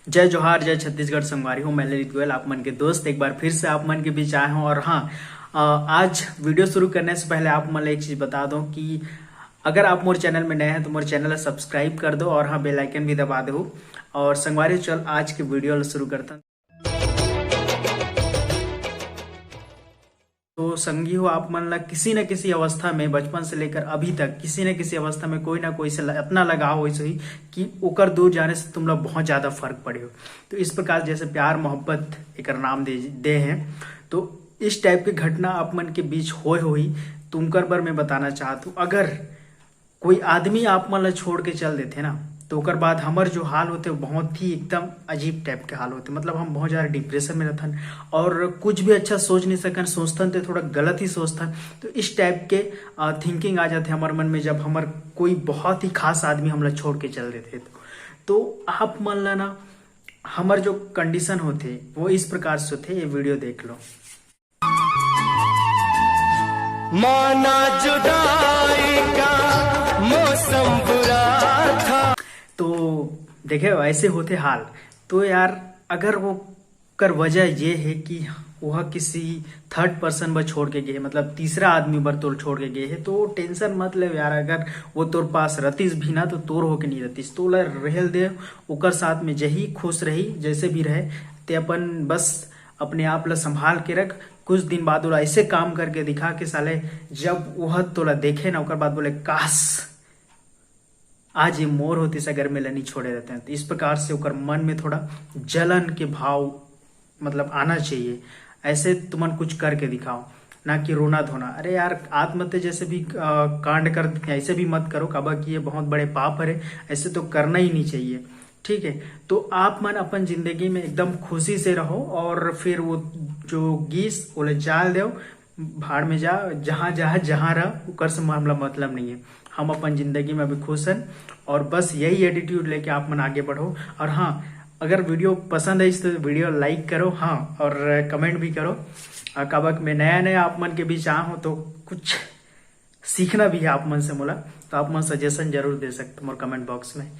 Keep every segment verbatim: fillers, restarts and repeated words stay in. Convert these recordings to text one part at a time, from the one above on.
जय जोहार, जय छत्तीसगढ़ संगवारी हो, मैं ललित गोयल, आप मन के दोस्त, एक बार फिर से आप मन के बीच आए हूँ। और हाँ, अ, आज वीडियो शुरू करने से पहले आप मन ला एक चीज बता दूं कि अगर आप मोर चैनल में नए हैं तो मोर चैनल ला सब्सक्राइब कर दो और हाँ, बेल आइकन भी दबा दो। और संगवारी हो, चल आज के वीडियो ला शुरू करथन। तो संगी हो, आप मन ला किसी न किसी अवस्था में, बचपन से लेकर अभी तक किसी न किसी अवस्था में कोई ना कोई से ल-, इतना लगाव होइस होही कि ओकर दूर जाने से तुम ला बहुत ज्यादा फर्क पड़े हो। तो इस प्रकार जैसे प्यार मोहब्बत एकर नाम दे, दे हैं, तो इस टाइप के घटना आप मन के बीच होए होही। तुमकर बर मैं बताना चाहत हूँ, अगर कोई आदमी आप मन ला छोड़ के चल देथे ना, तो ओकर बाद हमर जो हाल होथे, वो बहुत ही एकदम अजीब टाइप के हाल होथे। मतलब, हम बहुत ज्यादा डिप्रेशन में रहथन और कुछ भी अच्छा सोच नहीं सकन, सोचथन तो थोड़ा गलत ही सोचथन। तो इस टाइप के थिंकिंग आ जाथे हमर मन में, जब हमर कोई बहुत ही खास आदमी हमला छोड़ के चल देथे। तो, तो आप मन ला ना, हमर जो कंडीशन होथे, वो इस प्रकार से होथे। ये वीडियो देख लो। माना जुदाई का मौसम बुरा था। तो देखे, ऐसे होथे हाल। तो यार, अगर वो कर वजह ये है कि वह किसी थर्ड पर्सन बर छोड़ के गए, मतलब तीसरा आदमी बर तोर छोड़ के गए है, तो टेंशन मत ले यार। अगर वो तोर पास रहतीस भी ना, तो तोर होके नहीं रहतीस, तोला रहल दे, ओकर साथ में जही खुश रही, जैसे भी रहे, ते अपन बस अपने आप ला संभाल के रख। कुछ दिन बाद ओला ऐसे काम करके दिखा कि साले, जब वह तोला देखे ना, ओकर बाद बोले, "काश, आज ये मोर होतीस अगर मैं ला नहीं छोड़े रहते हैं।" तो इस प्रकार से ओकर मन में थोड़ा जलन के भाव, मतलब, आना चाहिए। ऐसे तुमन कुछ करके दिखाओ, ना कि रोना धोना। अरे यार, आत्महत्या जैसे भी, अ, कांड कर देते हैं, ऐसे भी मत करो, काबर कि ये बहुत बड़े पाप हरे, ऐसे तो करना ही नहीं चाहिए। ठीक है, तो आप मन अपन जिंदगी में एकदम खुशी से रहो और फिर वो जो गीस, ओला जाल दो, भाड़ में जा, जहाँ, जहाँ, जहाँ रह, ओकर से हमला मतलब नहीं है। हम अपन जिंदगी में अभी खुश हैं और बस यही एटीट्यूड लेके आप मन आगे बढ़ो। और हाँ, अगर वीडियो पसंद आइस तो वीडियो लाइक करो, हाँ, और कमेंट भी करो। और काबर कि मैं नया, नया आप मन के बीच आया हूँ, तो कुछ सीखना भी है आप मन से मोला, तो आप मन सजेशन जरूर दे सकते मोर कमेंट बॉक्स में।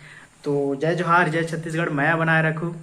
तो जय जोहार, जय छत्तीसगढ़, मया बनाए रखू।